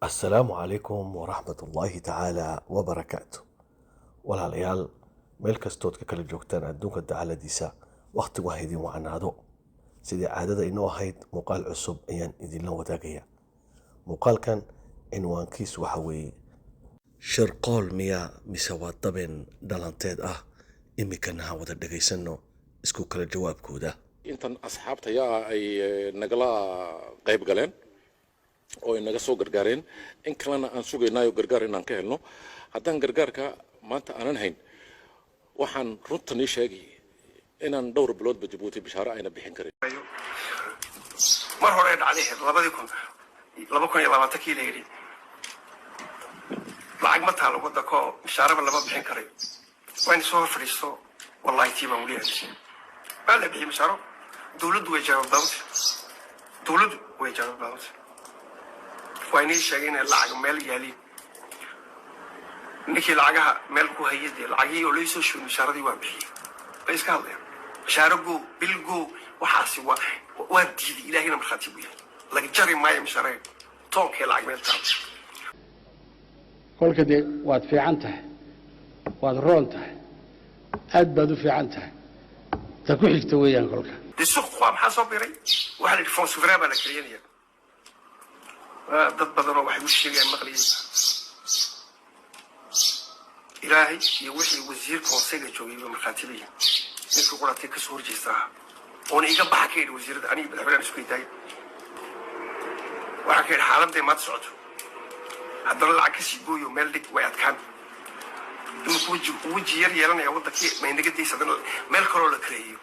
Assalaamu calaykum waraxmatullaahi tacaala wabarakaatu. Walaalayaal, meel kastood ka kala joogtaan adduunka dacaladiisa, wakhtigu ha idin wacnaado. Sidii caadada inoo ahayd, muuqaal cusub ayaan idinla wadaagaya. Muuqaalkan cinwaankiis waxa weeye: shirqool miya mise waa dabin dhalanteed ah? Iminkana ha wada dhegaysanno isku kala jawaabkooda. Intan asxaabtayaa ay nagala qayb galeen oo ay naga soo gargaareen, in kalena aan sugaynaayo gargaar inaan ka helno. Haddaan gargaarka maanta aanan hayn, waxaan runta nii sheegay inaan dhowr biloodba Jabuuti bishaaro ayna bixin karin. Mar hore dhacday 2000, 2020-kii la yidhi lacag ma taalo waddanko, mishaaraba lama bixin karayo. Waa in soo hor fadhiisto. Wallahi, tii baan weli aaminsan. Waa la bixiyey mishaaro. Dowladdu way jawaab badantay, dowladdu way jawaab badantay. Waa inay sheegay inay lacag meel yaaliin. Ninkii lacagaha meel ku hayay dee, lacagihii oo laysoo shubay, mishaaradii waa bixiyey. Bay iska hadlayaan mishaaro go bil go. Waxaasi waa diiday. Ilaahayna markhaati buu yahay, laga jari maayo mishaarada toonkee lacag meel taalo. Kolka dee waad fiican tahay, waad roon tahay, aad baad u fiican tahay. Ta ku xigta weeyaan kolka. Dee suuq waa maxaa soo biray? Waxaa la yidhi fonds souverain baa la kariyanaya. Dad badanoo waxay u sheegayaan maqliyay. Ilaahay iyo wixii wasiir conseil-ga joogay ba markhaati bayihin. Ninkii quratay kasoo horjeesta ahaa oona iga baxa ka yidhi wasiirada, aniga madaxweynahan isku idaayay. Waxaa ka yidhi xaaladday maanta socoto, haddana lacag kasii gooyo meel dhig, way adkaan. Imika weji yar yeelanaya waddankii maynaga daysa, haddana meel kaloo la kareeyo.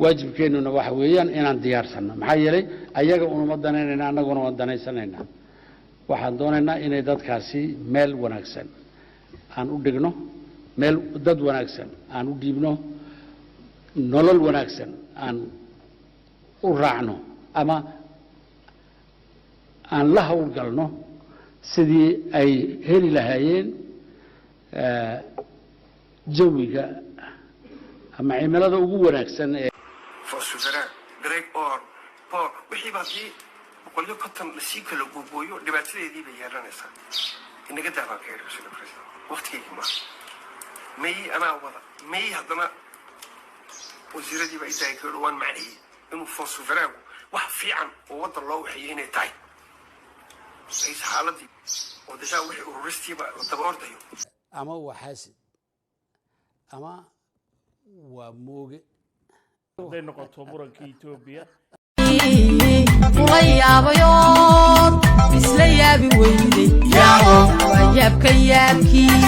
Waajibkeennuna waxa weeyaan inaan diyaarsanno, maxaa yeelay ayaga unuma danaynayna, annaguna waan danaysanaynaa. Waxaan doonaynaa inay dadkaasi meel wanaagsan aan u dhigno, meel dad wanaagsan aan u dhiibno, nolol wanaagsan aan u raacno ama aan la howlgalno sidii ay heli lahaayeen jawiga ama cimilada ugu wanaagsan ee Fonds souverain greg or por wixiiba haddii 150 lasii kala googooyo, dhibaatadeedii bay yeelanaysaa. Inaga daa baan ka yidhi, Mr. President, waqtigeygii maaha. May anaa wada may. Haddana wasiiradii baa idaaya ka yidhi. Waan macnayey inuu fonds souverain-ku wax fiican oo waddan loo waxeeyey inay tahay rais xaaladii oo déjà wixii ururistiiba la daba ordayo. Ama waa xaasid ama waa mooge. Hadday noqoto muranka Etoobiya. Kula yaabayood isla yaabi weyday, waa yaabka yaabkii.